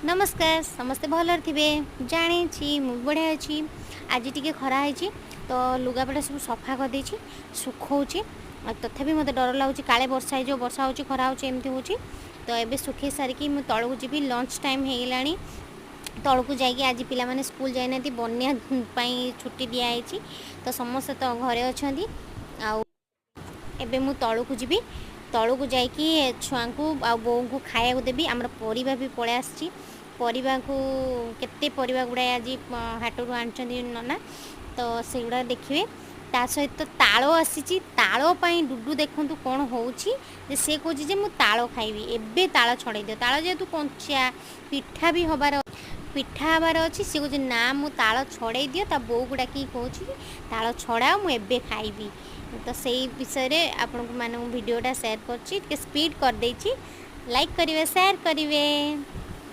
ନମସ୍କାର, ସମସ୍ତେ ଭଲରେ ଥିବେ ଜାଣିଛି। ମୁଁ ବଢ଼ିଆ ଅଛି। ଆଜି ଟିକେ ଖରା ହେଇଛି ତ ଲୁଗାପଟା ସବୁ ସଫା କରିଦେଇଛି, ଶୁଖଉଛି। ଆଉ ତଥାପି ମୋତେ ଡର ଲାଗୁଛି, କାଳେ ବର୍ଷା ହେଇଯିବ। ବର୍ଷା ହେଉଛି, ଖରା ହେଉଛି, ଏମିତି ହେଉଛି। ତ ଏବେ ଶୁଖେଇ ସାରିକି ମୁଁ ତଳକୁ ଯିବି। ଲଞ୍ଚ ଟାଇମ୍ ହେଇଗଲାଣି। ତଳକୁ ଯାଇକି, ଆଜି ପିଲାମାନେ ସ୍କୁଲ ଯାଇନାହାନ୍ତି, ବନ୍ୟା ପାଇଁ ଛୁଟି ଦିଆହେଇଛି, ତ ସମସ୍ତେ ତ ଘରେ ଅଛନ୍ତି। ଆଉ ଏବେ ମୁଁ ତଳକୁ ଯିବି। ତଳକୁ ଯାଇକି ଛୁଆଙ୍କୁ ଆଉ ବୋଉଙ୍କୁ ଖାଇବାକୁ ଦେବି। ଆମର ପରିବା ବି ପଳେଇ ଆସିଛି। ପରିବାକୁ କେତେ ପରିବା ଗୁଡ଼ାଏ ଆଜି ହାଟରୁ ଆଣିଛନ୍ତି ନନା, ତ ସେଗୁଡ଼ା ଦେଖିବେ। ତା ସହିତ ତାଳ ଆସିଛି। ତାଳ ପାଇଁ ଡୁଡୁ ଦେଖନ୍ତୁ କ'ଣ ହେଉଛି ଯେ ସେ କହୁଛି ଯେ ମୁଁ ତାଳ ଖାଇବି ଏବେ, ତାଳ ଛଡ଼େଇ ଦିଅ। ତାଳ ଯେହେତୁ କଞ୍ଚା, ପିଠା ବି ହେବାର, ପିଠା ହେବାର ଅଛି। ସେ କହୁଛି, ନା, ମୁଁ ତାଳ ଛଡ଼େଇ ଦିଅ। ତା ବୋଉକୁ ଡାକିକି କହୁଛି, ତାଳ ଛଡ଼ାଅ, ମୁଁ ଏବେ ଖାଇବି। ତ ସେଇ ବିଷୟରେ ଆପଣଙ୍କୁ ମାନଙ୍କୁ ଭିଡ଼ିଓଟା ସେୟାର କରୁଛି। ଟିକେ ସ୍ପିଡ଼ କରିଦେଇଛି। ଲାଇକ୍ କରିବେ, ସେୟାର କରିବେ।